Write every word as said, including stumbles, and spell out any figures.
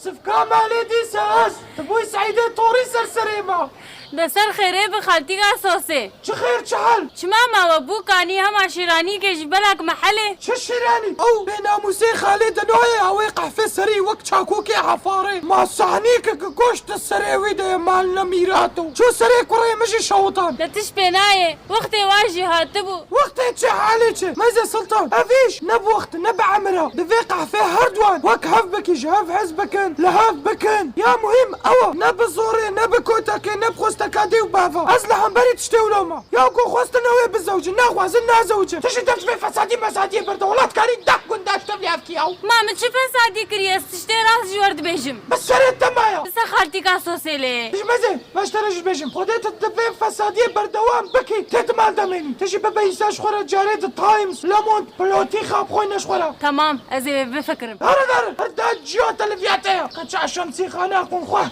Sifka malê dîsa ez. Tu bûyî Seîdê Torî ser serê me. De ser xêrê bi xaltîka Sosê. Çi xêr, çi hal? Çima ma we bûkanî hema şîranîkê ji belek mehelê? Çi şîranî? Ew bênamûsê xalê de nayê, ew ê qehfê serî wek çakûkê hefarê. Ma sahnîkeke goşt di serê wî de ye, mal ne mîrat o. Çû serê kurê min jî şewitan. De tişt pê nayê. Wextê wan jî hatibû. Wextê çi, halê çi? Meze Sultan, ev îş ne bi wext, ne bi emir e. Divê qehfê her duwan wek hev bikî, ji hev hez bikin, li hev bikin. Ya muhîm ew e, ne bi zorê, ne bi kotekê, ne bi xwesteka dê û bava. Ez li hemberî tiştê wilo me. Ya ku xwestin ew ê bizewicin, naxwazin nazewicin. Tu jî def ji vê fesadî mesadiyê berde. Welatkarî deh gunda ji tevlî ev kî ew. Ma min çi fesadî kiriye, ez tiştê rast ji we re dibêjim. Bi serê te maye. Bi ser xaltîka Sosê lê. Ji mezê. Baş te re jî bêjim, Xwedê tu di vê fesadiyê berdewam bikî, tê tu mal demênî. Tu jî bibe însan ji xwe re carê di Times, Le Monde, pilotî xap xwîne ji xwe re. Tamam, ez ê bifikirim. Here, here, her da ciya te li viya te ye. Qeça şemsî xana xwe xwe.